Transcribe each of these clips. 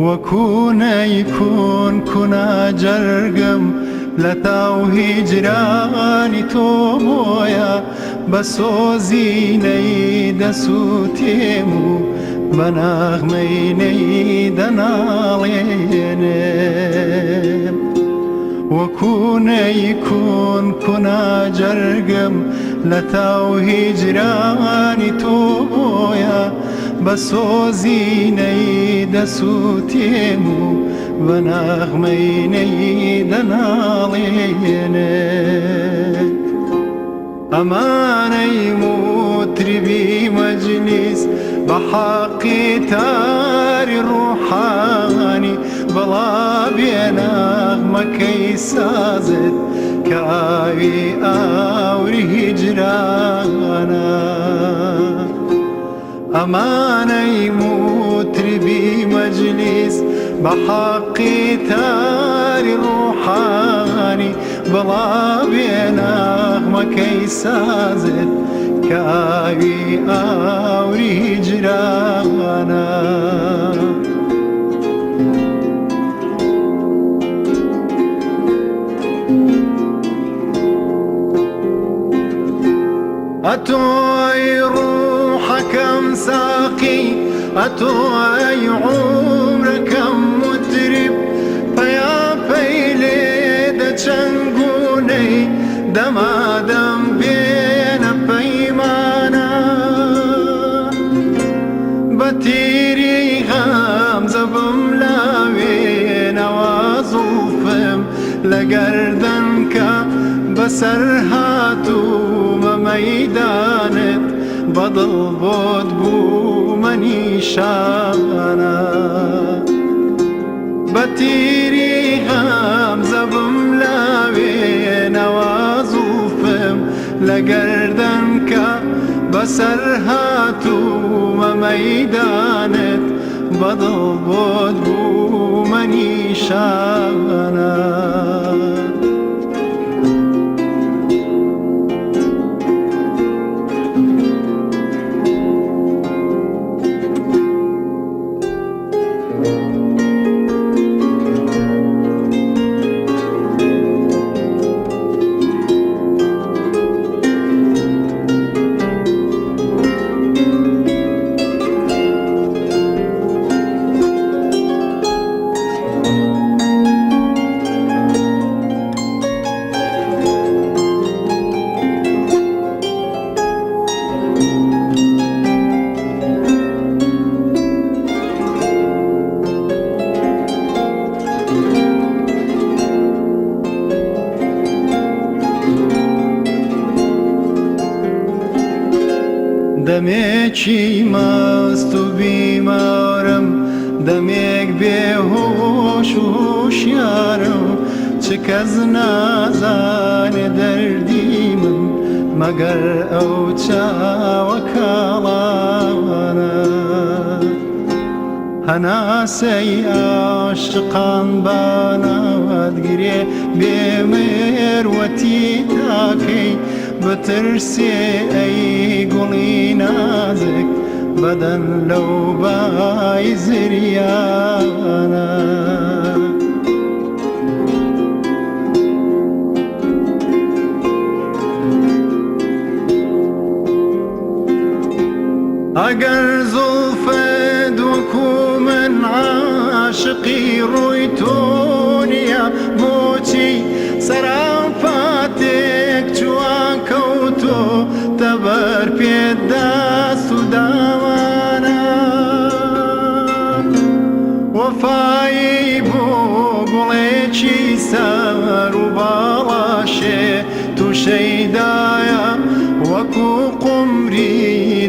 وەکو نەیکون کونا جەرگم لە تاو هیجرانی تۆ بۆیە بە سۆزی نەی دەسووتێم و بە نەغمەی نەی دەناڵێنم. وەکو نەیکون کونا جەرگم لە تاو هیجرانی تۆ بۆیە بە سۆزی نەی دەسووتێم و بە نەغمەی نەی دەناڵێنم. ئەمانەی موتربی مەجلیس بە حەقی تاری ڕوحانی بەڵا بێ نەغمەکەی سازت کە ئاوی ئاوری هیجرانە. ئەمانەی موتربی مەجلیس بە حەقی تاری ڕوحانی بڵا بێ نەغمەکەی سازت کە ئاوی ئاوری هیجرانە. ئەتۆ ئەی ڕوحەکەم ساقی، ئەتۆ ئەی عومرەکەم موتریب، پەیا پەی لێ دە چەنگونەی دەمادەم بێنە پەیمانە. بە تیری غەمزە بملاوێنەوە زوڵفم لە گەردەن کە بەسەر هاتوومە مەیدانت بە دڵ بۆت بوومە نیشانە. بە تیری غەمزە بملاوێنەوە زوڵفم لە گەردەن کە بەسەر هاتوومە مەیدانت بە دڵ بۆت بوومە نیشانە. دەمێکی مەست و بیمارم، دەمێک بێهۆش و هۆشیارم، چ کەس نازانێ دەردی من مەگەر ئەو چاوە کاڵانە. هەناسەی عاشقان بانات گرێ بێ مێروەتی تاکەی بترسێ ئەی گوڵی نازک بەدەن لەو بای زریانە. ئەگەر زوڵفت وەکو من عاشقی ڕووی تۆ نییە، بۆچی سەراپاتێک چووان کەوتۆ تەبەر پێت دەست و داوانە؟ وەفایی بۆ گوڵێکی سەر و باڵاشێ توشەیدایە وەکو قومری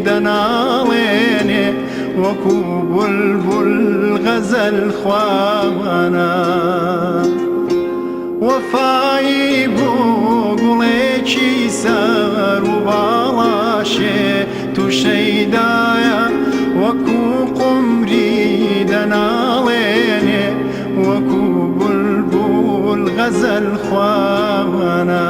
دەناڵێنێ وەکو بولبول غەزەل خوانە. وەفایی بۆ گوڵێکی سەر و باڵاشێ توشەیدایە وەکو قومری دەناڵێنێ وەکو بولبول غەزەل خوانە.